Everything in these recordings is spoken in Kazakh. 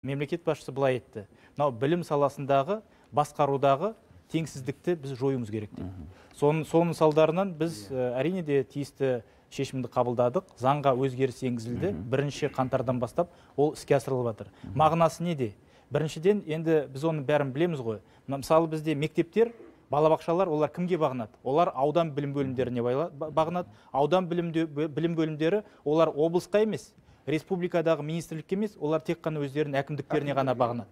Мемлекет басшысы былай айтты. Мынау білім саласындағы басқарудағы теңсіздікті біз жоюымыз керек деп. Соның салдарынан біз әрине де тиісті шешімді қабылдадық. Заңға өзгеріс енгізілді. 1 қаңтардан бастап ол іске асырылып жатыр. Мағынасы неде? Біріншіден, енді біз оның бәрін білеміз ғой. Мысалы, бізде мектептер, балабақшалар, олар кімге бағынады? Олар аудан білім бөлімдеріне бағынады. Аудан білім бөлімдері олар облысқа емес, республикадағы министрлікке емес, олар тек қана өздерінің әкімдіктеріне ғана бағынады.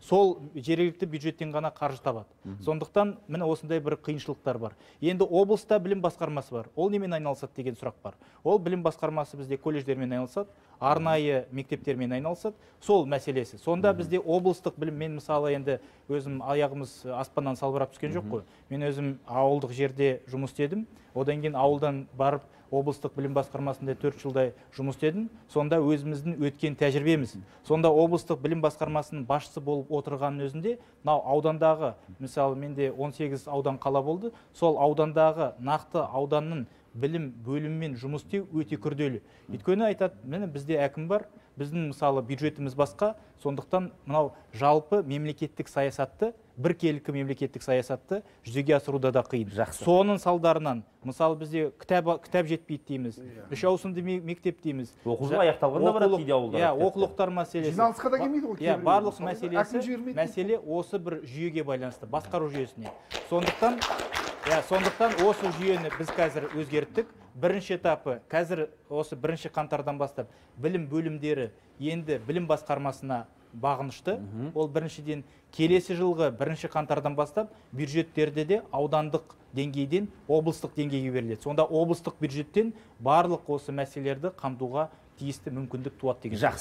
Сол жергілікті бюджеттен ғана қаржы табады. Сондықтан міне осындай бір қиыншылықтар бар. Енді облыста білім басқармасы бар. Ол немен айналысады деген сұрақ бар. Ол білім басқармасы бізде колледждермен айналысады, арнайы мектептермен айналысады. Сол мәселесі. Сонда бізде облыстық білім, мен мысалы енді өзім аяғымыз аспаннан салбырап түскен жоқ қой. Мен өзім ауылдық жерде жұмыс істедім. Одан кейін ауылдан барып облыстық білім басқармасында 4 жылдай жұмыс істедім. Сонда өзіміздің өткен тәжірибеміз. Сонда облыстық білім басқармасының басшысы болып отырғанның өзінде, мынау аудандағы, мысалы менде 18 аудан қала болды, сол аудандағы нақты ауданның білім бөлімімен жұмыс істеу өте күрделі. Өйткені айтады, міне бізде әкім бар, біздің мысалы бюджетіміз басқа, сондықтан мынау жалпы мемлекеттік саясатты, біркелкі мемлекеттік саясатты жүзеге асыруда да қиын. Жақсы. Соның салдарынан, мысалы бізде кітап жетпейді дейміз, үш ауысымды мектеп дейміз. Оқу жылы аяқталғанда барады кейде ауылдар. Иә, оқулықтар мәселесі. Жиналысқа да келмейді ғой Иә, кейбіреулер. барлық Мысалы, мәселесі, әкім жібермейді. мәселе осы бір жүйеге байланысты, басқару жүйесіне. Сондықтан осы жүйені біз қазір өзгерттік. Бірінші этапы, қазір осы 1 қаңтардан бастап білім бөлімдері енді білім басқармасына бағынышты. Ол біріншіден, келесі жылғы 1 қаңтардан бастап бюджеттерде де аудандық деңгейден облыстық деңгейге беріледі. Сонда облыстық бюджеттен барлық осы мәселелерді қамтуға тиісті мүмкіндік туады деген. Жақсы.